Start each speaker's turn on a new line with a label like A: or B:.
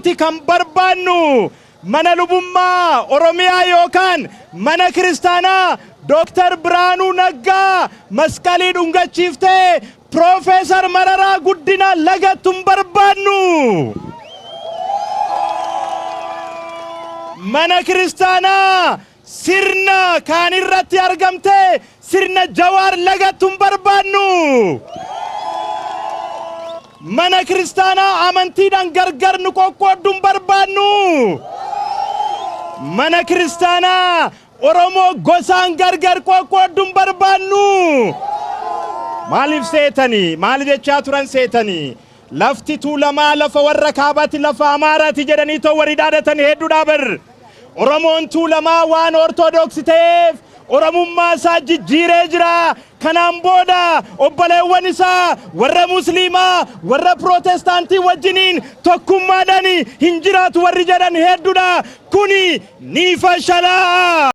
A: Nuti kan barbaannu mana lubummaa Oromiyaa yookaan mana kiristaanaa Dooktar Birhaanuu Naggaa masqalii dhungachiiftee Piroofeesar Mararaa Guddinaa lagattu hin barbaannu. Mana kiristaanaa sirna kaan irratti argamtee sirna Jawaar lagattu hin barbaannu. Mana kiristaanaa amantiidhaan gargar nu qoqqooddu hin barbaannu. Mana kiristaanaa Oromoo gosaan gargar qoqqooddu hin barbaannu. Maaliif seetanii? Maal jechaa turan seetanii? Lafti Tuulamaa lafa warra kaabaati, lafa Amaaraati jedhanii too warri dhaadatan hedduudha bar. Oromoon Tuulamaa waan Ortodoksi ta'eef Oromummaa isaa jijjiiree jira. Kanaan booda obboleewwan isaa warra Musliimaa, warra Pirootestaantii wajjiniin tokkummaadhaan hin jiraatu warri jedhan hedduudha. Kuni ni fashalaa'a.